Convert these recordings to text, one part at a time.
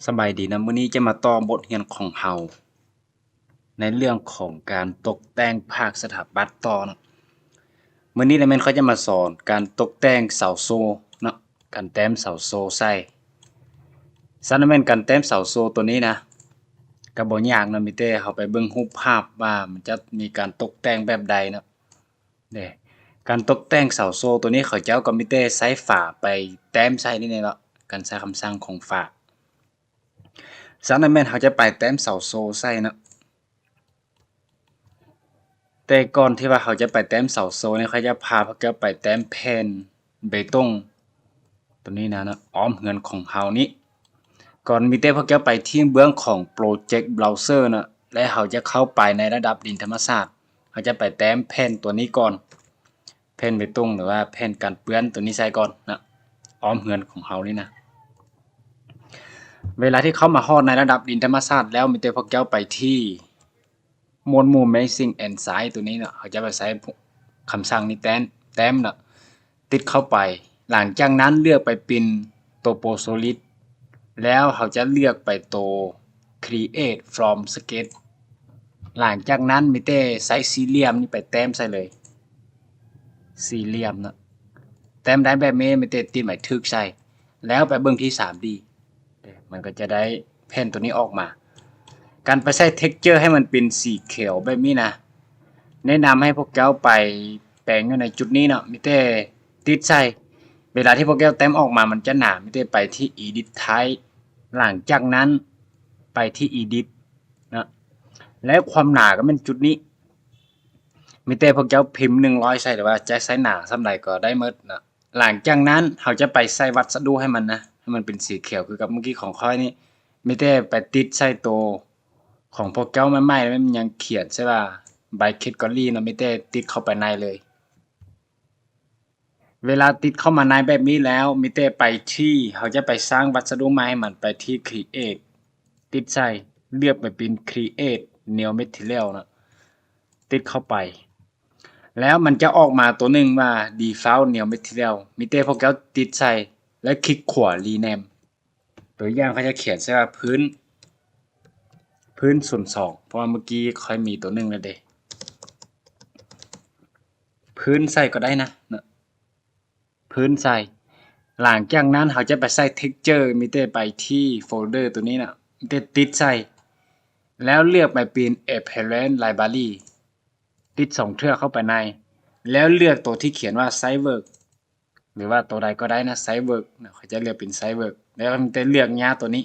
ສະບາຍດີນະ, ມື້ນີ້ຈະມາຕໍ່ບົດຮຽນຂອງເຮົາ ໃນເລື່ອງຂອງການຕົກແຕ່ງພາກສະຖາປັດຕໍ່ເນາະ. ມື້ນີ້ລະແມ່ນຂ້ອຍຈະມາສອນການຕົກແຕ່ງເສົາໂສ້ເນາະ, ການແຕ້ມເສົາໂສ້ໃສ່. ຊັ້ນລະແມ່ນການແຕ້ມເສົາໂສ້ຕົວນີ້ນະ ກໍບໍ່ຍາກເນາະ, ມີແຕ່ເຮົາໄປເບິ່ງຮູບພາບວ່າມັນຈະມີການຕົກແຕ່ງແບບໃດເນາະ. ເດ້ ການຕົກແຕ່ງເສົາໂສ້ຕົວນີ້ ເຂົາເຈົ້າກໍມີແຕ່ໃຊ້ຝາໄປແຕ້ມໃສ່ນີ້ແຫຼະເນາະ, ການໃຊ້ຄຳສັ່ງຂອງຝາ. ຊັ້ນລະແມ່ນເຮົາຈະໄປແຕ້ມເສົາໂສ້ໃສ່ເນາະ. ແຕ່ກ່ອນທີ່ວ່າເຮົາຈະໄປແຕ້ມເສົາໂສ້ນີ້ ຂ້ອຍຈະພາພວກເຈົ້າໄປແຕ້ມແຜ່ນເບຕົງຕົວນີ້ນະເນາະ, ອ້ອມເຮືອນຂອງເຮົານີ້. ກ່ອນມີແຕ່ພວກເຈົ້າໄປທີ່ເບື້ອງຂອງໂປຣເຈັກບຣາວເຊີເນາະ, ແລະ ເຮົາຈະເຂົ້າໄປໃນລະດັບດິນທຳມະຊາດ. ເຮົາຈະໄປແຕ້ມແຜ່ນຕົວນີ້ກ່ອນ, ແຜ່ນເບຕົງ ຫຼືວ່າແຜ່ນກັນເປື້ອນຕົວນີ້ໃສ່ກ່ອນນະ, ອ້ອມເຮືອນຂອງເຮົານີ້ນະ. ເວລາທີ່ເຂົ້າມາຮອດໃນລະດັບດິນທຳມະຊາດແລ້ວ, ມີແຕ່ພວກເຈົ້າໄປທີ່ໝວດໝູ່ Mixing and Size ຕົວນີ້ເນາະ, ເຮົາຈະໄປໃຊ້ຄຳສັ່ງນີ້ແຕ້ມ, ແຕ້ມເນາະ, ຕິດເຂົ້າໄປ. ຫຼັງຈາກນັ້ນເລືອກໄປເປັນໂຕໂປໂຊລິດ ແລ້ວເຮົາຈະເລືອກໄປໂຕ Create from Sketch. ຫຼັງຈາກນັ້ນມີແຕ່ໃຊ້ສີ່ຫຼ່ຽມນີ້ໄປແຕ້ມໃສ່ເລີຍ, ສີ່ຫຼ່ຽມເນາະ. ແຕ້ມໄດ້ແບບນີ້ ມີແຕ່ຕິດໝາຍຖືກໃສ່ ແລ້ວໄປເບິ່ງທີ່ສາມດີ ມັນກໍຈະໄດ້ແຜ່ນຕົວນີ້ອອກມາ. ການໄປໃສ່ texture ໃຫ້ມັນເປັນສີຂຽວແບບນີ້ນະ, ແນະນຳໃຫ້ພວກເຈົ້າໄປແປງຢູ່ໃນຈຸດນີ້ເນາະ, ມີແຕ່ຕິດໃສ່. ເວລາທີ່ພວກເຈົ້າແຕ້ມອອກມາມັນຈະໜາ, ມີແຕ່ໄປທີ່ Edit Type, ຫຼັງຈາກນັ້ນໄປທີ່ Edit ເນາະ, ແລະ ຄວາມໜາກໍແມ່ນຈຸດນີ້. ມີແຕ່ພວກເຈົ້າພິມໜຶ່ງຮ້ອຍໃສ່ ຫຼືວ່າຈະໃຊ້ໜາສ່ຳໃດກໍໄດ້ໝົດເນາະ. ຫຼັງຈາກນັ້ນເຮົາຈະໄປໃສ່ວັດສະດຸໃຫ້ມັນນະ, ໃຫ້ມັນເປັນສີຂຽວຄືກັບເມື່ອກີ້ຂອງຂ້ອຍນີ້. ມີແຕ່ໄປຕິດໃສ່ໂຕຂອງພວກເຈົ້າໃໝ່ໆ ແມ່ນຍັງຂຽນໃສ່ວ່າ By Category ເນາະ, ມີແຕ່ຕິດເຂົ້າໄປໃນເລີຍ. ເວລາຕິດເຂົ້າມາໃນແບບນີ້ແລ້ວ, ມີແຕ່ໄປທີ່ ເຮົາຈະໄປສ້າງວັດສະດຸໃໝ່ໃຫ້ມັນ, ໄປທີ່ Create ຕິດໃສ່, ເລືອກໄປເປັນ Create New Material ເນາະ, ຕິດເຂົ້າໄປ. ແລ້ວມັນຈະອອກມາຕົວໜຶ່ງວ່າ Default New Material, ມີແຕ່ພວກເຈົ້າຕິດໃສ່ ແລະ ຄລິກຂວາ Rename. ຕົວຢ່າງເຂົາຈະຂຽນໃສ່ວ່າພື້ນ, ພື້ນສູນສອງ ເພາະວ່າເມື່ອກີ້ຂ້ອຍມີຕົວໜຶ່ງແລ້ວເດ້. ພື້ນໃສ່ກໍໄດ້ນະເນາະ, ພື້ນໃສ່. ຫຼັງຈາກນັ້ນເຮົາຈະໄປໃສ່ texture, ມີແຕ່ໄປທີ່ໂຟລເດີຕົວນີ້ນະ, ມີແຕ່ຕິດໃສ່ ແລ້ວເລືອກໄປເປັນ Appearance Library, ຕິດສອງເທື່ອເຂົ້າໄປໃນ, ແລ້ວເລືອກໂຕທີ່ຂຽນວ່າ Sidework ຫຼືວ່າໂຕໃດກໍໄດ້ນະ, Sidework ນະ, ເຂົາຈະເລືອກເປັນ Sidework ແລ້ວມີແຕ່ເລືອກຍາຕົວນີ້.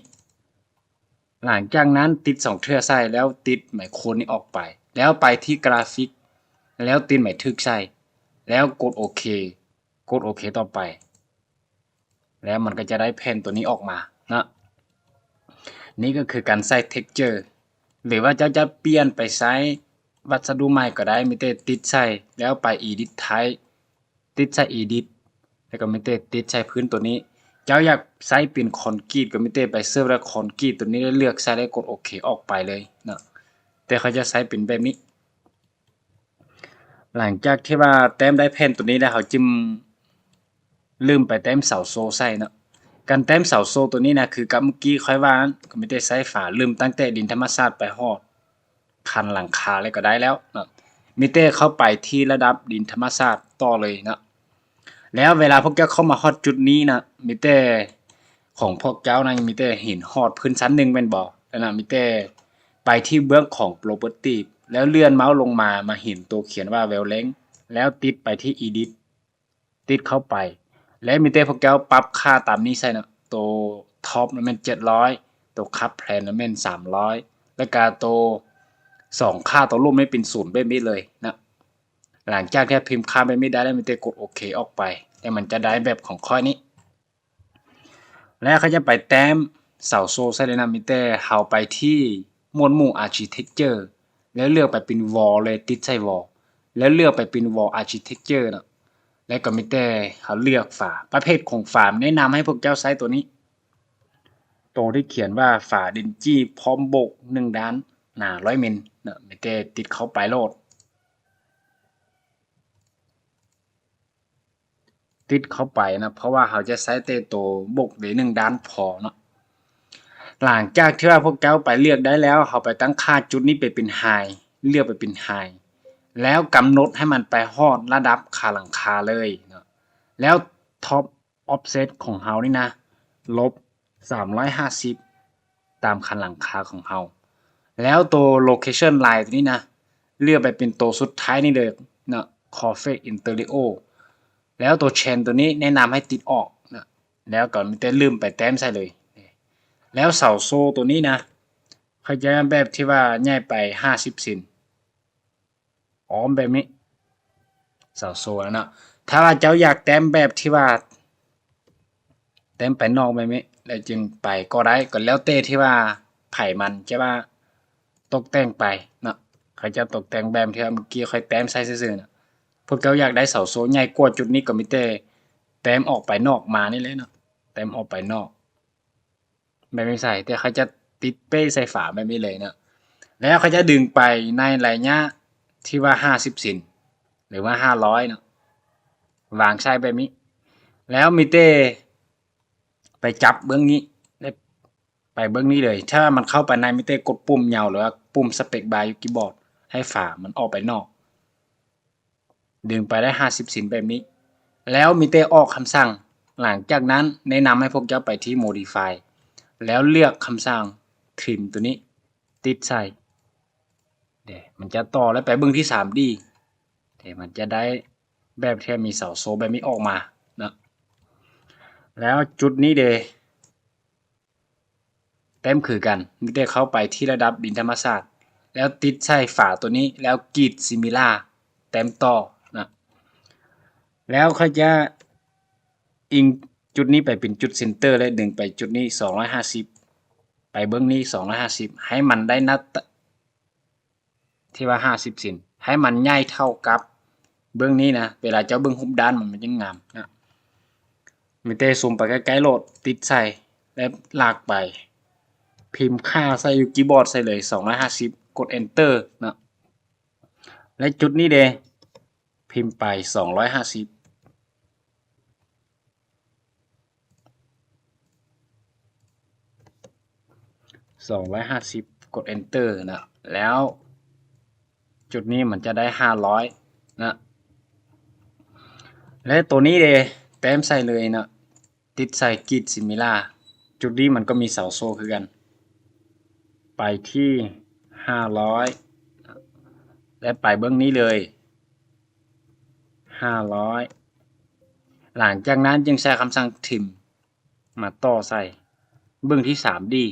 ຫຼັງຈາກນັ້ນຕິດສອງເທື່ອໃສ່ ແລ້ວຕິດໄມໂຄນນີ້ອອກໄປ, ແລ້ວໄປທີ່ກຣາຟິກ ແລ້ວຕິດໝາຍຖືກໃສ່ ແລ້ວກົດໂອເຄ, ກົດໂອເຄຕໍ່ໄປ. ແລ້ວມັນກໍຈະໄດ້ແຜ່ນຕົວນີ້ອອກມາເນາະ. ນີ້ກໍຄືການໃສ່ texture ຫຼືວ່າເຈົ້າຈະປ່ຽນໄປໃຊ້ວັດສະດຸໃໝ່ກໍໄດ້, ມີແຕ່ຕິດໃສ່ ແລ້ວໄປ Edit Type, ຕິດໃສ່ Edit ແລ້ວກໍມີແຕ່ຕິດໃສ່ພື້ນຕົວນີ້. ເຈົ້າຢາກໃຊ້ເປັນຄອນກຣີດ ກໍມີແຕ່ໄປເສີດວ່າຄອນກຣີດຕົວນີ້ ແລ້ວເລືອກໃສ່ ແລ້ວກົດໂອເຄອອກໄປເລີຍເນາະ, ແຕ່ເຂົາຈະໃຊ້ເປັນແບບນີ້. ຫຼັງຈາກທີ່ວ່າແຕ້ມໄດ້ແຜ່ນຕົວນີ້ແລ້ວ ເຮົາຈຶ່ງເລີ່ມໄປແຕ້ມເສົາໂສ້ໃສ່ເນາະ. ການແຕ້ມເສົາໂສ້ຕົວນີ້ນະ ຄືກັບເມື່ອກີ້ຂ້ອຍວ່ານັ້ນ, ກໍມີແຕ່ໃຊ້ຝາເລີ່ມຕັ້ງແຕ່ດິນທຳມະຊາດໄປຮອດຄັນຫຼັງຄາເລີຍກໍໄດ້ແລ້ວເນາະ, ມີແຕ່ເຂົ້າໄປທີ່ລະດັບດິນທຳມະຊາດຕໍ່ເລີຍເນາະ. ແລ້ວເວລາພວກເຈົ້າເຂົ້າມາຮອດຈຸດນີ້ນະ, ມີແຕ່ຂອງພວກເຈົ້ານັ້ນ ມີແຕ່ເຫັນຮອດພື້ນຊັ້ນໜຶ່ງແມ່ນບໍ່? ນັ້ນນະ, ມີແຕ່ໄປທີ່ເບື້ອງຂອງ Property ແລ້ວເລື່ອນເມົາສ໌ລົງມາ, ມາເຫັນໂຕຂຽນວ່າ Wavelength ແລ້ວຕິດໄປທີ່ Edit, ຕິດເຂົ້າໄປ ແລ້ວມີແຕ່ພວກເຈົ້າປັບຄ່າຕາມນີ້ໃສ່ເນາະ. ໂຕ Top ນັ້ນແມ່ນເຈັດຮ້ອຍ, ໂຕ Cut Plane ນັ້ນແມ່ນສາມຮ້ອຍ, ແລ້ວກະໂຕສອງຄ່າໂຕລົບນີ້ເປັນສູນແບບນີ້ເລີຍນະ. ຫຼັງຈາກທີ່ພິມຄ່າແບບນີ້ໄດ້ແລ້ວ ມີແຕ່ກົດໂອເຄອອກໄປ ແລ້ວມັນຈະໄດ້ແບບຂອງຂ້ອຍນີ້. ແລ້ວຂ້ອຍຈະໄປແຕ້ມເສົາໂສ້ໃສ່ເລີຍນະ, ມີແຕ່ເຮົາໄປທີ່ໝວດໝູ່ Architecture ແລ້ວເລືອກໄປເປັນ Wall ເລີຍ, ຕິດໃສ່ Wall ແລ້ວເລືອກໄປເປັນ Wall Architecture ເນາະ, ແລ້ວກໍມີແຕ່ເຮົາເລືອກຝາ. ປະເພດຂອງຝາ ແນະນຳໃຫ້ພວກເຈົ້າໃຊ້ໂຕນີ້, ໂຕທີ່ຂຽນວ່າຝາດິນຈີ້ພ້ອມໂບກໜຶ່ງດ້ານ ໜາຮ້ອຍມິນເນາະ, ມີແຕ່ຕິດເຂົ້າໄປໂລດ. ຕິດເຂົ້າໄປນະ, ເພາະວ່າເຮົາຈະໃຊ້ແຕ່ໂຕໂບກເດໜຶ່ງດ້ານພໍເນາະ. ຫຼັງຈາກທີ່ວ່າພວກເຈົ້າໄປເລືອກໄດ້ແລ້ວ ເຮົາໄປຕັ້ງຄ່າຈຸດນີ້ໄປເປັນ High ເລືອກໄປເປັນ High ແລ້ວກຳນົດໃຫ້ມັນໄປຮອດລະດັບຄາຫຼັງຄາເລີຍເນາະ ແລ້ວ Top Offset ຂອງເຮົານີ້ນະ ລົບສາມຮ້ອຍຫ້າສິບ ຕາມຄາຫຼັງຄາຂອງເຮົາ ແລ້ວໂຕ Location Line ຕົວນີ້ນະ ເລືອກໄປເປັນໂຕສຸດທ້າຍນີ້ເລີຍເນາະ Corporate Interior ແລ້ວໂຕ Chain ຕົວນີ້ແນະນຳໃຫ້ຕິດອອກນະ ແລ້ວກໍມີແຕ່ເລີ່ມໄປແຕ້ມໃສ່ເລີຍ ແລ້ວເສົາໂສ້ຕົວນີ້ນະ ຂ້ອຍຈະແບບທີ່ວ່າໃຫຍ່ໄປຫ້າສິບເຊັນ ອ້ອມແບບນີ້ ເສົາໂສ້ນະເນາະ ຖ້າວ່າເຈົ້າຢາກແຕ້ມແບບທີ່ວ່າ ແຕ້ມໄປນອກແບບນີ້ ແລ້ວຈຶ່ງໄປກໍໄດ້ ກໍແລ້ວແຕ່ທີ່ວ່າໃຜມັນຈະວ່າຕົກແຕ່ງໄປເນາະ ເຂົາເຈົ້າຕົກແຕ່ງແບບທີ່ວ່າເມື່ອກີ້ຂ້ອຍແຕ້ມໃສ່ຊື່ໆນະ ພວກເຈົ້າຢາກໄດ້ເສົາໂສ້ໃຫຍ່ກວ່າຈຸດນີ້ ກໍມີແຕ່ແຕ້ມອອກໄປນອກມານີ້ແຫຼະເນາະ ແຕ້ມອອກໄປນອກ ແບບນີ້ໃສ່ ແຕ່ເຂົາຈະຕິດເປ້ໃສ່ຝາແບບນີ້ເລີຍເນາະ ແລ້ວເຂົາຈະດຶງໄປໃນໄລຍະທີ່ວ່າຫ້າສິບເຊັນ ຫຼືວ່າຫ້າຮ້ອຍເນາະ ວາງໃສ່ແບບນີ້ ແລ້ວມີແຕ່ໄປຈັບເບື້ອງນີ້ ແລະ ໄປເບື້ອງນີ້ເລີຍ ຖ້າມັນເຂົ້າໄປໃນ ມີແຕ່ກົດປຸ່ມຍາວ ຫຼືວ່າປຸ່ມ Space Bar ຢູ່ຄີບອດ ໃຫ້ຝາມັນອອກໄປນອກ ດຶງໄປໄດ້ຫ້າສິບເຊັນແບບນີ້ ແລ້ວມີແຕ່ອອກຄຳສັ່ງ ຫຼັງຈາກນັ້ນແນະນຳໃຫ້ພວກເຈົ້າໄປທີ່ Modify ແລ້ວເລືອກຄຳສັ່ງ Trim ຕົວນີ້ ຕິດໃສ່ ເດ້ ມັນຈະຕໍ່ ແລ້ວໄປເບິ່ງທີ່ ສາມດີ ເດ້ ມັນຈະໄດ້ແບບທີ່ມີເສົາໂສ້ແບບນີ້ອອກມາເນາະ ແລ້ວຈຸດນີ້ເດ້ ແຕ້ມຄືກັນ ມີແຕ່ເຂົ້າໄປທີ່ລະດັບດິນທຳມະຊາດ ແລ້ວຕິດໃສ່ຝາຕົວນີ້ ແລ້ວກຣີດ Similar ແຕ້ມຕໍ່ນະ ແລ້ວຂ້ອຍຈະອີງຈຸດນີ້ໄປເປັນຈຸດ Center ແລະ ດຶງໄປຈຸດນີ້ສອງຮ້ອຍຫ້າສິບ ໄປເບື້ອງນີ້ສອງຮ້ອຍຫ້າສິບ ໃຫ້ມັນໄດ້ໜ້າຕາ ທີ່ວ່າຫ້າສິບເຊັນ ໃຫ້ມັນໃຫຍ່ເທົ່າກັບເບື້ອງນີ້ນະ ເວລາເຈົ້າເບິ່ງຮູບດ້ານມັນ ມັນຈຶ່ງງາມນະ ມີແຕ່ຊູມໄປໃກ້ໆໂລດ ຕິດໃສ່ ແລະ ລາກໄປ ພິມຄ່າໃສ່ຢູ່ຄີບອດໃສ່ເລີຍ ສອງຮ້ອຍຫ້າສິບ ກົດ Enter ນະ ແລະ ຈຸດນີ້ເດ ພິມໄປສອງຮ້ອຍຫ້າສິບ ສອງຮ້ອຍຫ້າສິບ ກົດ Enter ນະ ແລ້ວຈຸດນີ້ມັນຈະໄດ້ຫ້າຮ້ອຍນະ ແລະ ໂຕນີ້ເດ ແຕ້ມໃສ່ເລີຍນະ ຕິດໃສ່ກຣີດ Similar ຈຸດນີ້ມັນກໍມີເສົາໂສ້ຄືກັນ ໄປທີ່ຫ້າຮ້ອຍ ແລະ ໄປເບື້ອງນີ້ເລີຍ ຫ້າຮ້ອຍ ຫຼັງຈາກນັ້ນຈຶ່ງໃຊ້ຄຳສັ່ງ Trim ມາຕໍ່ໃສ່ເບື້ອງທີ່ ສາມດີ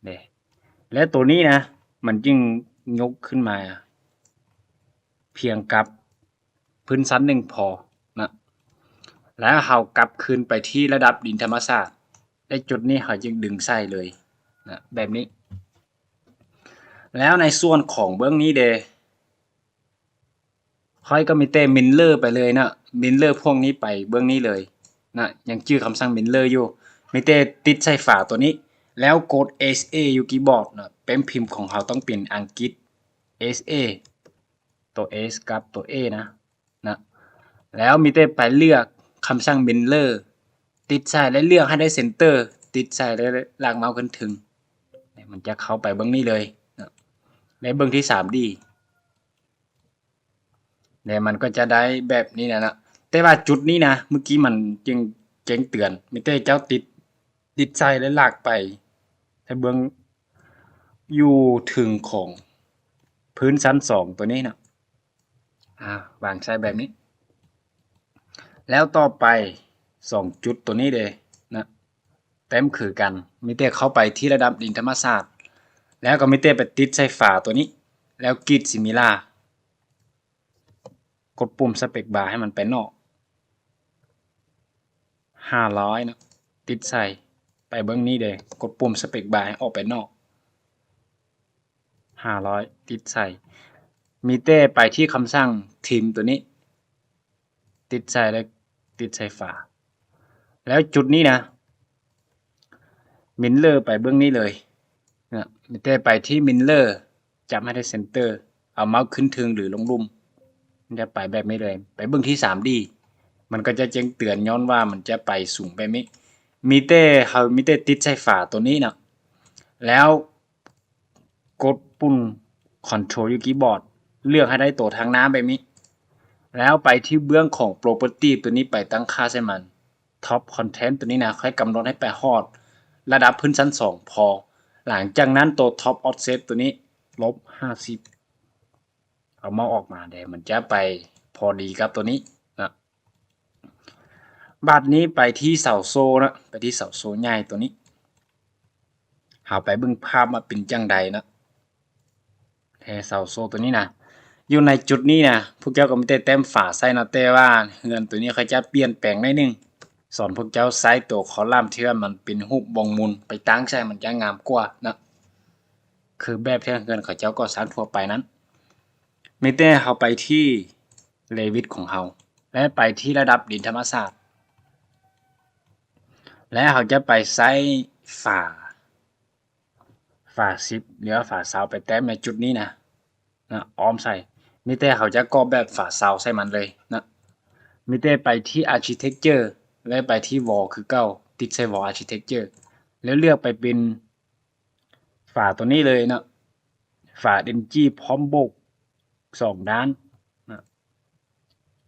ເດ້ ແລະ ໂຕນີ້ນະ ມັນຈຶ່ງຍົກຂຶ້ນມາພຽງກັບພື້ນຊັ້ນໜຶ່ງພໍນະ ແລ້ວເຮົາກັບຄືນໄປທີ່ລະດັບດິນທຳມະຊາດ ແລະ ຈຸດນີ້ເຮົາຈຶ່ງດຶງໃສ່ເລີຍນະ ແບບນີ້ ແລ້ວໃນສ່ວນຂອງເບື້ອງນີ້ເດ ຂ້ອຍກໍມີແຕ່ Mirror ໄປເລີຍເນາະ Mirror ພວກນີ້ໄປເບື້ອງນີ້ເລີຍນະ ຍັງຈື່ຄຳສັ່ງ Mirror ຢູ່ ມີແຕ່ຕິດໃສ່ຝາຕົວນີ້ ແລ້ວກົດ S A ຢູ່ຄີບອດນະ ແປ້ນພິມຂອງເຮົາຕ້ອງເປັນອັງກິດ S A ຕົວ S ກັບຕົວ A ນະ ນະ ແລ້ວມີແຕ່ໄປເລືອກຄຳສັ່ງ Mirror ຕິດໃສ່ ແລະ ເລືອກໃຫ້ໄດ້ Center ຕິດໃສ່ ແລະ ລາກເມົາສ໌ຂຶ້ນເທິງ ມັນຈະເຂົ້າໄປເບື້ອງນີ້ເລີຍນະ ແລະ ເບື້ອງທີ່ ສາມດີ ແລະ ມັນກໍຈະໄດ້ແບບນີ້ນະ ນະ ແຕ່ວ່າຈຸດນີ້ນະ ເມື່ອກີ້ມັນຈຶ່ງແຈ້ງເຕືອນ ມີແຕ່ເຈົ້າຕິດ ຕິດໃສ່ ແລະ ລາກໄປໃຫ້ເບິ່ງຢູ່ເທິງຂອງພື້ນຊັ້ນສອງຕົວນີ້ນະ ອາ ວາງໃສ່ແບບນີ້ ແລ້ວຕໍ່ໄປສອງຈຸດຕົວນີ້ເດນະ ແຕ້ມຄືກັນ ມີແຕ່ເຂົ້າໄປທີ່ລະດັບດິນທຳມະຊາດ ແລ້ວກໍມີແຕ່ໄປຕິດໃສ່ຝາຕົວນີ້ ແລ້ວກຣີດ Similar ກົດປຸ່ມ Space Bar ໃຫ້ມັນໄປນອກ ຫ້າຮ້ອຍເນາະ ຕິດໃສ່ ໄປເບິ່ງນີ້ເດ ກົດປຸ່ມ Space Bar ໃຫ້ອອກໄປນອກ ຫ້າຮ້ອຍ ຕິດໃສ່ ມີແຕ່ໄປທີ່ຄຳສັ່ງ Trim ຕົວນີ້ ຕິດໃສ່ ແລະ ຕິດໃສ່ຝາ ແລ້ວຈຸດນີ້ນະ Mirror ໄປເບື້ອງນີ້ເລີຍນະ ມີແຕ່ໄປທີ່ Mirror ຈັບໃຫ້ໄດ້ Center ເອົາເມົາສ໌ຂຶ້ນເທິງ ຫຼື ລົງລຸ່ມ ມັນຈະໄປແບບນີ້ເລີຍ ໄປເບິ່ງທີ່ ສາມດີ ມັນກໍຈະແຈ້ງເຕືອນ ຍ້ອນວ່າມັນຈະໄປສູງແບບນີ້ ມີແຕ່ ເຮົາມີແຕ່ຕິດໃສ່ຝາຕົວນີ້ນະ ແລ້ວກົດປຸ່ມ Control ຢູ່ຄີບອດ ເລືອກໃຫ້ໄດ້ໂຕທາງໜ້າແບບນີ້ ແລ້ວໄປທີ່ເບື້ອງຂອງ Property ໂຕນີ້ ໄປຕັ້ງຄ່າໃສ່ມັນ Top Content ໂຕນີ້ນະ ຂ້ອຍກຳນົດໃຫ້ໄປຮອດລະດັບພື້ນຊັ້ນສອງພໍ. ຫຼັງຈາກນັ້ນໂຕ Top Offset ໂຕນີ້ ລົບຫ້າສິບ ເອົາເມົາອອກມາເດ້ ມັນຈະໄປພໍດີກັບໂຕນີ້ນະ. ບາດນີ້ໄປທີ່ເສົາໂສ້ນະ ໄປທີ່ເສົາໂສ້ໃຫຍ່ໂຕນີ້ ເຮົາໄປເບິ່ງພາບວ່າເປັນຈັ່ງໃດນະ. ແທ້ເສົາໂສ້ໂຕນີ້ນະ ຢູ່ໃນຈຸດນີ້ນະ ພວກເຈົ້າກໍມີແຕ່ແຕ້ມຝາໃສ່ເນາະ ແຕ່ວ່າເຮືອນໂຕນີ້ຂ້ອຍຈະປ່ຽນແປງໜ້ອຍໜຶ່ງ ສອນພວກເຈົ້າໃຊ້ໂຕຄໍລັມທີ່ວ່າມັນເປັນຮູບວົງໝູນໄປຕັ້ງໃສ່ ມັນຈະງາມກວ່ານະ ຄືແບບທີ່ເຮືອນເຂົາເຈົ້າກໍ່ສ້າງທົ່ວໄປນັ້ນ. ມີແຕ່ເຮົາໄປທີ່ Revit ຂອງເຮົາ ແລະ ໄປທີ່ລະດັບດິນທຳມະຊາດ ແລະ ເຮົາຈະໄປໃຊ້ຝາ ຝາສິບ ຫຼືວ່າຝາຊາວ ໄປແຕ້ມໃນຈຸດນີ້ນະ ນະ ອ້ອມໃສ່ ມີແຕ່ເຮົາຈະກອບແບບຝາຊາວໃສ່ມັນເລີຍນະ. ມີແຕ່ໄປທີ່ Architecture ແລະ ໄປທີ່ Wall ຄືເກົ່າ ຕິດໃສ່ Wall Architecture ແລ້ວເລືອກໄປເປັນຝາໂຕນີ້ເລີຍນະ ຝາ Dingy ພ້ອມໂບກສອງດ້ານນະ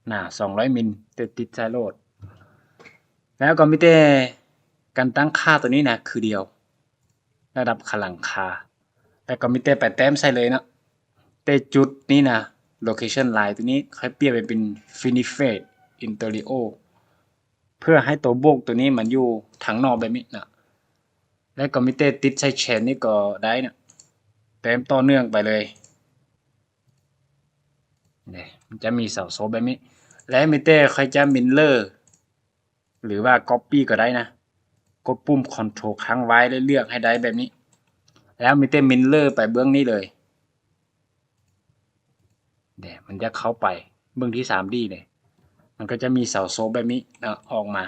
ໜາສອງຮ້ອຍມິນ ແຕ່ຕິດໃສ່ໂລດ ແລ້ວກໍມີແຕ່ການຕັ້ງຄ່າໂຕນີ້ນະ ຄືດຽວ ລະດັບຄາຫຼັງຄາ ແລ້ວກໍມີແຕ່ໄປແຕ້ມໃສ່ເລີຍເນາະ. ແຕ່ຈຸດນີ້ນະ Location Line ໂຕນີ້ ຂ້ອຍປ່ຽນໄປເປັນ Finished Interior ເພື່ອໃຫ້ໂຕໂບກໂຕນີ້ມັນຢູ່ທາງນອກແບບນີ້ນະ ແລ້ວກໍມີແຕ່ຕິດໃສ່ Chain ນີ້ກໍໄດ້ນະ ແຕ້ມຕໍ່ເນື່ອງໄປເລີຍ. ນີ້ ມັນຈະມີເສົາໂຊບແບບນີ້ ແລະ ມີແຕ່ຂ້ອຍຈະ Mirror ຫຼືວ່າ Copy ກໍໄດ້ນະ ກົດປຸ່ມ Control ຄ້າງໄວ້ ແລະ ເລືອກໃຫ້ໄດ້ແບບນີ້ ແລ້ວມີແຕ່ Mirror ໄປເບື້ອງນີ້ເລີຍ. ເດ້ ມັນຈະເຂົ້າໄປເບິ່ງທີ່ ສາມດີ ເດ້ ມັນກໍຈະມີເສົາໂຊບແບບນີ້ນະ ອອກມາ.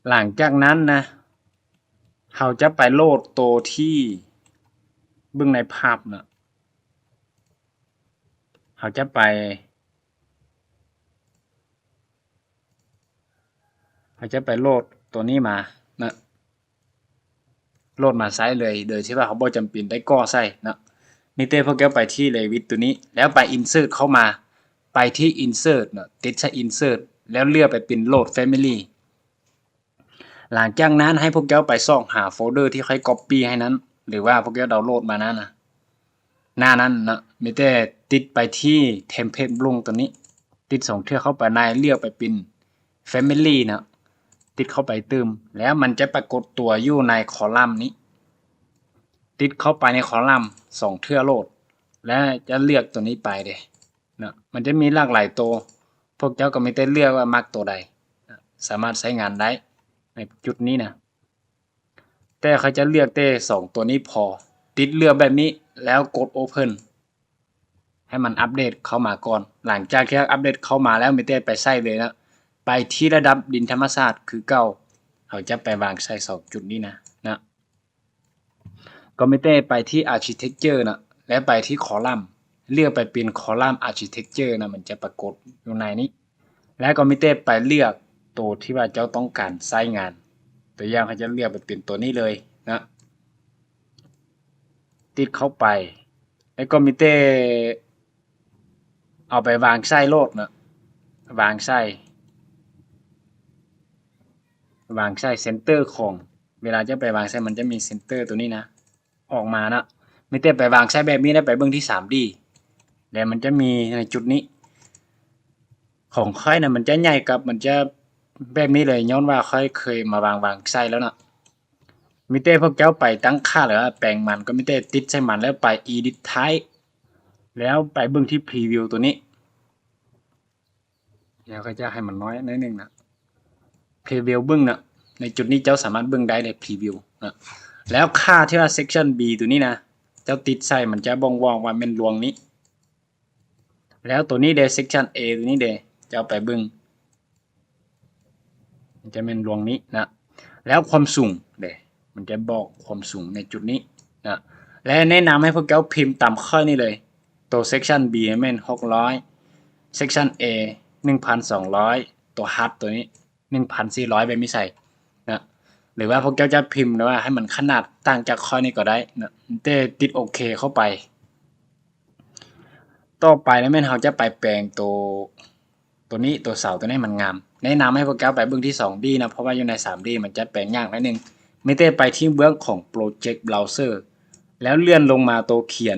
ຫຼັງຈາກນັ້ນນະ ເຮົາຈະໄປໂຫຼດໂຕທີ່ເບິ່ງໃນພາບນະ ເຮົາຈະໄປ ເຮົາຈະໄປໂຫຼດໂຕນີ້ມານະ ໂຫຼດມາໃຊ້ເລີຍ ໂດຍທີ່ວ່າເຮົາບໍ່ຈຳເປັນໄດ້ກໍ່ໃສ່ນະ. ມີແຕ່ພວກເຈົ້າໄປທີ່ Revit ໂຕນີ້ ແລ້ວໄປ Insert ເຂົ້າມາ ໄປທີ່ Insert ນະ ຕິດໃສ່ Insert ແລ້ວເລືອກໄປເປັນ Load Family. ຫຼັງຈາກນັ້ນໃຫ້ພວກເຈົ້າໄປຊອກຫາໂຟລເດີທີ່ຂ້ອຍ Copy ໃຫ້ນັ້ນ ຫຼືວ່າພວກເຈົ້າດາວໂຫຼດມານັ້ນນະ ໜ້ານັ້ນນະ ມີແຕ່ຕິດໄປທີ່ Template Block ໂຕນີ້ ຕິດສອງເທື່ອເຂົ້າໄປໃນ ເລືອກໄປເປັນ Family ນະ ຕິດເຂົ້າໄປຕື່ມ ແລ້ວມັນຈະປາກົດຕົວຢູ່ໃນຄໍລັມນີ້ ຕິດເຂົ້າໄປໃນຄໍລັມສອງເທື່ອໂລດ ແລ້ວຈະເລືອກໂຕນີ້ໄປເດ້. ເນາະ ມັນຈະມີຫຼາກຫຼາຍໂຕ ພວກເຈົ້າກໍມີແຕ່ເລືອກວ່າມັກໂຕໃດ ສາມາດໃຊ້ງານໄດ້ໃນຈຸດນີ້ນະ. ແຕ່ຂ້ອຍຈະເລືອກແຕ່ສອງໂຕນີ້ພໍ ຕິດເລືອກແບບນີ້ ແລ້ວກົດ Open ໃຫ້ມັນອັບເດດເຂົ້າມາກ່ອນ. ຫຼັງຈາກທີ່ອັບເດດເຂົ້າມາແລ້ວ ມີແຕ່ໄປໃສ່ເລີຍນະ ໄປທີ່ລະດັບດິນທຳມະຊາດຄືເກົ່າ ເຮົາຈະໄປວາງໃສ່ສອງຈຸດນີ້ນະ ນະ. ກໍມີແຕ່ໄປທີ່ Architecture ນະ ແລະ ໄປທີ່ຄໍລັມ ເລືອກໄປເປັນຄໍລັມ Architecture ນະ ມັນຈະປາກົດຢູ່ໃນນີ້ ແລະ ກໍມີແຕ່ໄປເລືອກໂຕທີ່ວ່າເຈົ້າຕ້ອງການໃຊ້ງານ. ຕົວຢ່າງ ເຮົາຈະເລືອກໄປເປັນໂຕນີ້ເລີຍນະ ຕິດເຂົ້າໄປ ແລ້ວກໍມີແຕ່ເອົາໄປວາງໃສ່ໂລດນະ ວາງໃສ່ ວາງໃສ່ Center ຂອງ ເວລາຈະໄປວາງໃສ່ ມັນຈະມີ Center ໂຕນີ້ນະ ອອກມາເນາະ ມີແຕ່ໄປວາງໃສ່ແບບນີ້ ແລ້ວໄປເບິ່ງທີ່ ສາມດີ ແລ້ວມັນຈະມີໃນຈຸດນີ້. ຂອງຂ້ອຍນະ ມັນຈະໃຫຍ່ກັບ ມັນຈະແບບນີ້ເລີຍ ຍ້ອນວ່າຂ້ອຍເຄີຍມາວາງ ວາງໃສ່ແລ້ວເນາະ. ມີແຕ່ພວກເຈົ້າໄປຕັ້ງຄ່າ ຫຼືວ່າແປງມັນ ກໍມີແຕ່ຕິດໃສ່ມັນ ແລ້ວໄປ Edit Type ແລ້ວໄປເບິ່ງທີ່ Preview ໂຕນີ້. ແລ້ວກໍຈະໃຫ້ມັນນ້ອຍໜ້ອຍໜຶ່ງນະ Preview ເບິ່ງນະ ໃນຈຸດນີ້ເຈົ້າສາມາດເບິ່ງໄດ້ເລີຍ Preview ນະ. ແລ້ວຄ່າທີ່ວ່າ Section B ໂຕນີ້ນະ ເຈົ້າຕິດໃສ່ ມັນຈະບົ່ງບອກວ່າແມ່ນລວງນີ້. ແລ້ວໂຕນີ້ເດ Section A ໂຕນີ້ເດ ເຈົ້າໄປເບິ່ງ ມັນຈະແມ່ນລວງນີ້ນະ. ແລ້ວຄວາມສູງເດ ມັນຈະບອກຄວາມສູງໃນຈຸດນີ້ນະ ແລະ ແນະນຳໃຫ້ພວກເຈົ້າພິມຕາມຂ້ອຍນີ້ເລີຍ ໂຕ Section B ແມ່ນຫົກຮ້ອຍ Section A ໜຶ່ງພັນສອງຮ້ອຍ ໂຕ Height ໂຕນີ້ ໜຶ່ງພັນສີ່ຮ້ອຍ ແບບນີ້ໃສ່ນະ. ຫຼືວ່າພວກເຈົ້າຈະພິມແບບວ່າໃຫ້ມັນຂະໜາດຕ່າງຈາກຂ້ອຍນີ້ກໍໄດ້ນະ ແຕ່ຕິດໂອເຄເຂົ້າໄປ. ຕໍ່ໄປແລ້ວແມ່ນເຮົາຈະໄປແປງໂຕ ໂຕນີ້ ໂຕເສົາໂຕນີ້ໃຫ້ມັນງາມ. ແນະນຳໃຫ້ພວກເຈົ້າໄປເບິ່ງທີ່ສອງດີນະ ເພາະວ່າຢູ່ໃນສາມດີມັນຈະແປງຍາກໜ້ອຍໜຶ່ງ. ມີແຕ່ໄປທີ່ເບື້ອງຂອງ Project Browser ແລ້ວເລື່ອນລົງມາໂຕຂຽນ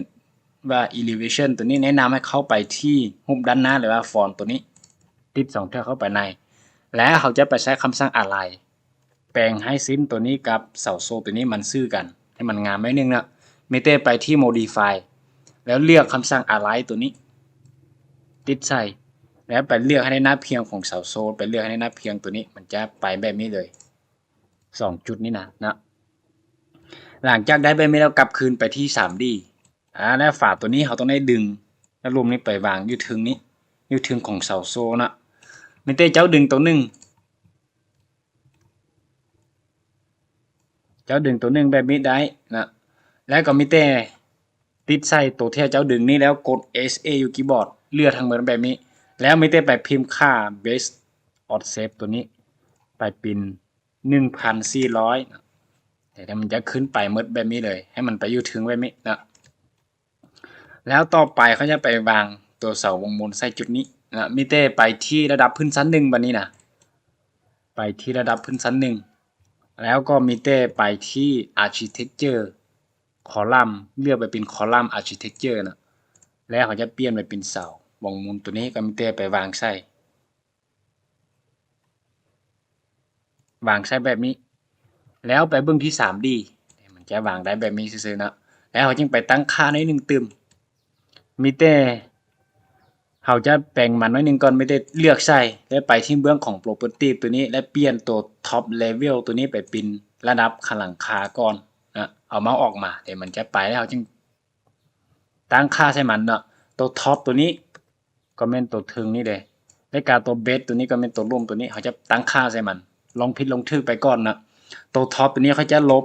ວ່າ Elevation ໂຕນີ້ ແນະນຳໃຫ້ເຂົ້າໄປທີ່ຮູບດ້ານໜ້າ ຫຼືວ່າຟອນໂຕນີ້ ຕິດສອງເທື່ອເຂົ້າໄປໃນ ແລ້ວເຮົາຈະໄປໃຊ້ຄຳສັ່ງ Align ແປງໃຫ້ຊິ້ນໂຕນີ້ກັບເສົາໂຊໂຕນີ້ມັນຊື່ກັນ ໃຫ້ມັນງາມໜ້ອຍໜຶ່ງເນາະ. ມີແຕ່ໄປທີ່ Modify ແລ້ວເລືອກຄຳສັ່ງ Align ໂຕນີ້ ຕິດໃສ່ ແລ້ວໄປເລືອກໃຫ້ໄດ້ໜ້າພຽງຂອງເສົາໂຊ ໄປເລືອກໃຫ້ໄດ້ໜ້າພຽງໂຕນີ້ ມັນຈະໄປແບບນີ້ເລີຍ ສອງຈຸດນີ້ນະເນາະ. ຫຼັງຈາກໄດ້ແບບນີ້ແລ້ວ ກັບຄືນໄປທີ່ສາມດີ ອາ ແລ້ວຝາໂຕນີ້ເຮົາຕ້ອງໄດ້ດຶງ ແລ້ວລຸ່ມນີ້ໄປວາງຢູ່ເທິງນີ້ ຢູ່ເທິງຂອງເສົາໂຊເນາະ. ມີແຕ່ເຈົ້າດຶງໂຕໜຶ່ງ ເຈົ້າດຶງໂຕໜຶ່ງແບບນີ້ໄດ້ນະ ແລ້ວກໍມີແຕ່ຕິດໃສ່ໂຕທີ່ເຈົ້າດຶງນີ້ ແລ້ວກົດ Sh ຢູ່ຄີບອດ ເລືອກທັງໝົດແບບນີ້ ແລ້ວມີແຕ່ໄປພິມຄ່າ Best Offset ໂຕນີ້ ໄປເປັນໜຶ່ງພັນສີ່ຮ້ອຍນະ ແລ້ວມັນຈະຂຶ້ນໄປໝົດແບບນີ້ເລີຍ ໃຫ້ມັນໄປຢູ່ເທິງແບບນີ້ນະ. ແລ້ວຕໍ່ໄປເຂົາຈະໄປວາງຕົວເສົາວົງມົນໃສ່ຈຸດນີ້ນະ ມີແຕ່ໄປທີ່ລະດັບພື້ນຊັ້ນໜຶ່ງບາດນີ້ນະ ໄປທີ່ລະດັບພື້ນຊັ້ນໜຶ່ງ ແລ້ວກໍມີແຕ່ໄປທີ່ Architecture Column ເລືອກໄປເປັນ Column Architecture ນະ ແລ້ວເຂົາຈະປ່ຽນໄປເປັນເສົາວົງມົນໂຕນີ້ ກໍມີແຕ່ໄປວາງໃສ່ ວາງໃສ່ແບບນີ້ ແລ້ວໄປເບິ່ງທີ່ສາມດີ ມັນຈະວາງໄດ້ແບບນີ້ຊື່ໆເນາະ. ແລ້ວເຮົາຈຶ່ງໄປຕັ້ງຄ່າໜ້ອຍໜຶ່ງຕື່ມ ມີແຕ່ເຮົາຈະແປງມັນໜ້ອຍໜຶ່ງກ່ອນ ມີແຕ່ເລືອກໃສ່ ແລ້ວໄປທີ່ເບື້ອງຂອງ Property ໂຕນີ້ ແລ້ວປ່ຽນໂຕ Top Level ໂຕນີ້ໄປເປັນລະດັບຂັ້ນຫຼັງຄາກ່ອນນະ ເອົາເມົາສ໌ອອກມາ ແລ້ວມັນຈະໄປ ແລ້ວເຮົາຈຶ່ງຕັ້ງຄ່າໃສ່ມັນເນາະ. ໂຕ Top ໂຕນີ້ ກໍແມ່ນໂຕເທິງນີ້ເດ້ ແລ້ວກະໂຕ Best ໂຕນີ້ກໍແມ່ນໂຕລຸ່ມໂຕນີ້ ເຮົາຈະຕັ້ງຄ່າໃສ່ມັນ ລອງຜິດລອງຖືກໄປກ່ອນນະ. ໂຕ Top ໂຕນີ້ຂ້ອຍຈະລົບ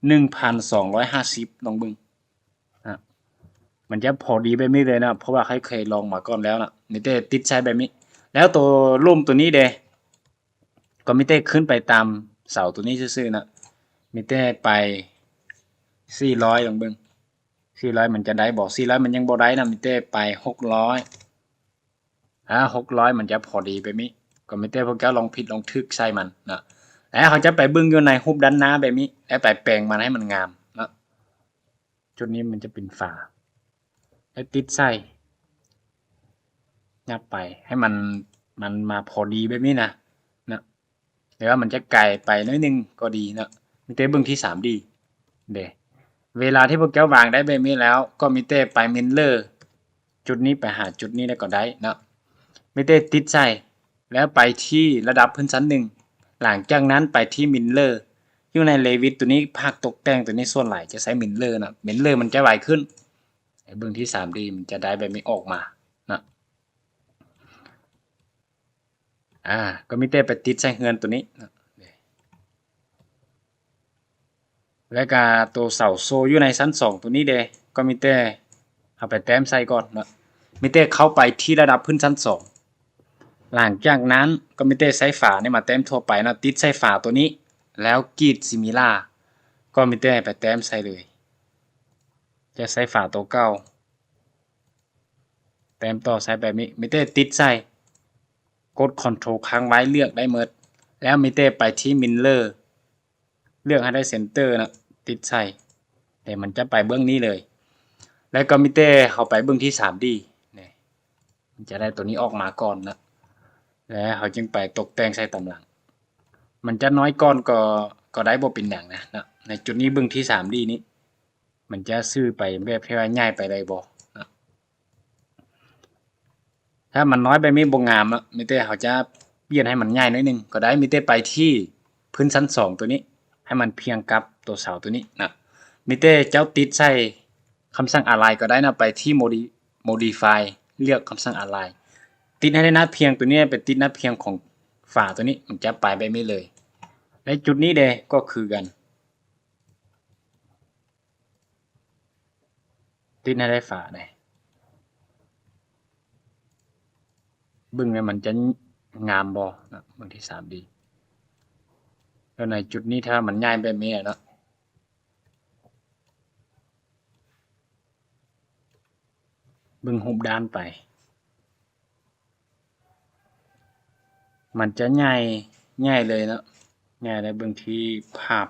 ໜຶ່ງພັນສອງຮ້ອຍຫ້າສິບ ລອງເບິ່ງ ມັນຈະພໍດີແບບນີ້ເລີຍນະ ເພາະວ່າຂ້ອຍເຄີຍລອງມາກ່ອນແລ້ວນະ. ມີແຕ່ຕິດໃສ່ແບບນີ້ ແລ້ວໂຕລຸ່ມໂຕນີ້ເດ້ ກໍມີແຕ່ຂຶ້ນໄປຕາມເສົາໂຕນີ້ຊື່ໆນະ ມີແຕ່ໄປສີ່ຮ້ອຍ ລອງເບິ່ງ ສີ່ຮ້ອຍມັນຈະໄດ້ບໍ່? ສີ່ຮ້ອຍມັນຍັງບໍ່ໄດ້ນະ ມີແຕ່ໄປຫົກຮ້ອຍ ອາ ຫົກຮ້ອຍມັນຈະພໍດີແບບນີ້ ກໍມີແຕ່ພວກເຈົ້າລອງຜິດລອງຖືກໃສ່ມັນເນາະ. ແລ້ວເຮົາຈະໄປເບິ່ງຢູ່ໃນຮູບດ້ານໜ້າແບບນີ້ ແລ້ວໄປແປງມັນໃຫ້ມັນງາມເນາະ. ຈຸດນີ້ມັນຈະເປັນຝາ ແລ້ວຕິດໃສ່ ຫຍັບໄປໃຫ້ມັນ ມັນມາພໍດີແບບນີ້ນະ ນະ ຫຼືວ່າມັນຈະໄກໄປໜ້ອຍໜຶ່ງກໍດີເນາະ. ມີແຕ່ເບິ່ງທີ່ສາມດີເດ້ ເວລາທີ່ພວກເຈົ້າວາງໄດ້ແບບນີ້ແລ້ວ ກໍມີແຕ່ໄປ Mirror ຈຸດນີ້ໄປຫາຈຸດນີ້ແລ້ວກໍໄດ້ເນາະ. ມີແຕ່ຕິດໃສ່ ແລ້ວໄປທີ່ລະດັບພື້ນຊັ້ນໜຶ່ງ ຫຼັງຈາກນັ້ນໄປທີ່ Mirror ຢູ່ໃນ Revit ໂຕນີ້ ພາກຕົກແຕ່ງໂຕນີ້ສ່ວນຫຼາຍຈະໃຊ້ Mirror ເນາະ. Mirror ມັນຈະໄວຂຶ້ນ ໃຫ້ເບິ່ງທີ່ສາມດີ ມັນຈະໄດ້ແບບນີ້ອອກມາເນາະ. ອາ ກໍມີແຕ່ໄປຕິດໃສ່ເຮືອນໂຕນີ້ເນາະ ແລ້ວກະໂຕເສົາໂຊຢູ່ໃນຊັ້ນສອງໂຕນີ້ເດ້ ກໍມີແຕ່ເຮົາໄປແຕ້ມໃສ່ກ່ອນເນາະ. ມີແຕ່ເຂົ້າໄປທີ່ລະດັບພື້ນຊັ້ນສອງ ຫຼັງຈາກນັ້ນກໍມີແຕ່ໃຊ້ຝານີ້ມາແຕ້ມທົ່ວໄປເນາະ ຕິດໃສ່ຝາໂຕນີ້ ແລ້ວກຣີດ Similar ກໍມີແຕ່ໄປແຕ້ມໃສ່ເລີຍ. ຈະໃຊ້ຝາໂຕເກົ່າ ແຕ້ມຕໍ່ໃສ່ແບບນີ້ ມີແຕ່ຕິດໃສ່ ກົດ Ctrl ຄ້າງໄວ້ ເລືອກໄດ້ໝົດ ແລ້ວມີແຕ່ໄປທີ່ Mirror ເລືອກໃຫ້ໄດ້ Center ນະ ຕິດໃສ່ ແລ້ວມັນຈະໄປເບື້ອງນີ້ເລີຍ. ແລ້ວກໍມີແຕ່ເຮົາໄປເບິ່ງທີ່ສາມດີ ນີ້ ມັນຈະໄດ້ໂຕນີ້ອອກມາກ່ອນນະ ແລ້ວເຮົາຈຶ່ງໄປຕົກແຕ່ງໃສ່ຕາມຫຼັງ. ມັນຈະນ້ອຍກ່ອນກໍ ກໍໄດ້ ບໍ່ເປັນຫຍັງນະເນາະ. ໃນຈຸດນີ້ເບິ່ງທີ່ສາມດີນີ້ ມັນຈະຊື່ໄປແບບທີ່ວ່າໃຫຍ່ໄປໄດ້ບໍ່ເນາະ. ຖ້າມັນນ້ອຍໄປມີບໍ່ງາມເນາະ ມີແຕ່ເຮົາຈະປ່ຽນໃຫ້ມັນໃຫຍ່ໜ້ອຍໜຶ່ງກໍໄດ້. ມີແຕ່ໄປທີ່ພື້ນຊັ້ນສອງໂຕນີ້ ໃຫ້ມັນພຽງກັບໂຕເສົາໂຕນີ້ນະ. ມີແຕ່ເຈົ້າຕິດໃສ່ຄຳສັ່ງ Align ກໍໄດ້ນະ ໄປທີ່ Modi- Modify ເລືອກຄຳສັ່ງ Align ຕິດໃຫ້ໄດ້ໜ້າພຽງໂຕນີ້ ໄປຕິດໜ້າພຽງຂອງຝາໂຕນີ້ ມັນຈະໄປແບບນີ້ເລີຍ. ໃນຈຸດນີ້ເດ້ ກໍຄືກັນ ຕິດໃຫ້ໄດ້ຝາແດ່ ເບິ່ງແມ່ນມັນຈະງາມບໍ່ນະ ເບິ່ງທີ່ສາມດີ. ຢູ່ໃນຈຸດນີ້ ຖ້າມັນໃຫຍ່ແບບນີ້ແຫຼະເນາະ ເບິ່ງຮູບດ້ານໄປ ມັນຈະໃຫຍ່ ໃຫຍ່ເລີຍເນາະ ໃຫຍ່ເລີຍ ເບິ່ງທີ່ພາບ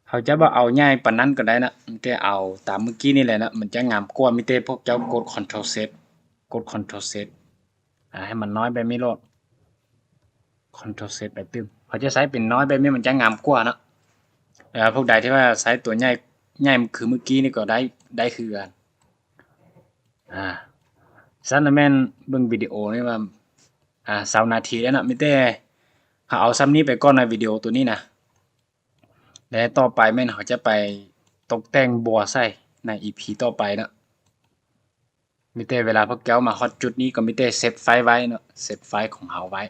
ເຮົາຈະບໍ່ເອົາໃຫຍ່ປານນັ້ນກໍໄດ້ນະ ແຕ່ເອົາຕາມມື້ກີ້ນີ້ແຫຼະນະ ມັນຈະງາມກວ່າ. ມີແຕ່ພວກເຈົ້າກົດ Ctrl Z ກົດ Ctrl Z ອາ ໃຫ້ມັນນ້ອຍແບບນີ້ໂລດ Ctrl Z ໄປຕື່ມ. ເຮົາຈະໃຊ້ເປັນນ້ອຍແບບນີ້ ມັນຈະງາມກວ່າເນາະ. ແລ້ວພວກໃດທີ່ວ່າໃຊ້ຕົວໃຫຍ່ ໃຫຍ່ຄືມື້ກີ້ນີ້ກໍໄດ້ ໄດ້ຄືກັນ. ອາ ຊັ້ນລະແມ່ນເບິ່ງວິດີໂອນີ້ວ່າ ອາ ຊາວນາທີແລ້ວເນາະ. ມີແຕ່ເຮົາເອົາຊ່ຳນີ້ໄປກ່ອນນະ ວິດີໂອຕົວນີ້ນະ. ແລະ ຕໍ່ໄປແມ່ນເຮົາຈະໄປຕົກແຕ່ງບົວໃສ່ໃນອີພີຕໍ່ໄປເນາະ. ມີແຕ່ເວລາພວກເຈົ້າມາຮອດຈຸດນີ້ກໍມີແຕ່ເຊບໄຟລ໌ໄວ້ເນາະ ເຊບໄຟລ໌ຂອງເຮົາໄວ້.